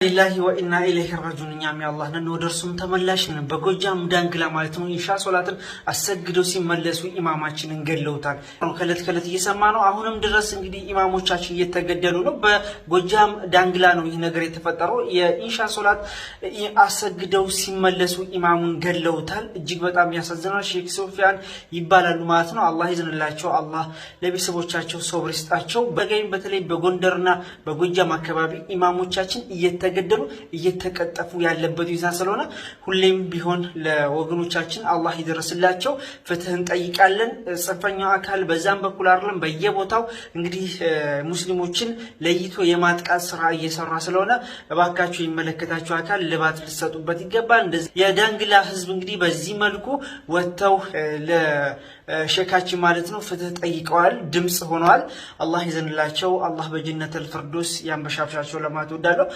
لله وإنا إليه راجعون። እኛም የአላህ ነን፣ ወደ እርሱም ተመላሽ ነን። በጎጃም ዳንግላ ማለት ነው ኢሻ ሶላትን አሰግደው ሲመለሱ ኢማማችንን ገለውታል። ከእለት ከእለት እየሰማ ነው። አሁንም ድረስ እንግዲህ ኢማሞቻችን እየተገደሉ ነው። በጎጃም ዳንግላ ነው ይህ ነገር የተፈጠረው። የኢሻ ሶላት አሰግደው ሲመለሱ ኢማሙን ገለውታል። እጅግ በጣም ያሳዝናል። ሼክ ሶፊያን ይባላሉ ማለት ነው። አላህ ይዝንላቸው፣ አላህ ለቤተሰቦቻቸው ሶብር ይስጣቸው። በገኝ በተለይ በጎንደርና በጎጃም አካባቢ ኢማሞቻችን እየተገደሉ እየተቀጠፉ ያለበት ሁኔታ ስለሆነ ሁሌም ቢሆን ለወገኖቻችን አላህ ይደረስላቸው፣ ፍትህ እንጠይቃለን። ጽንፈኛው አካል በዛም በኩል አይደለም በየቦታው እንግዲህ ሙስሊሞችን ለይቶ የማጥቃት ስራ እየሰራ ስለሆነ እባካችሁ የሚመለከታቸው አካል ልባት ልትሰጡበት ይገባል። እንደዚህ የዳንግላ ህዝብ እንግዲህ በዚህ መልኩ ወጥተው ለሼካችን ማለት ነው ፍትህ ጠይቀዋል፣ ድምፅ ሆነዋል። አላህ ይዘንላቸው፣ አላህ በጀነተል ፊርዶስ ያንበሻብሻቸው ለማለት እወዳለሁ።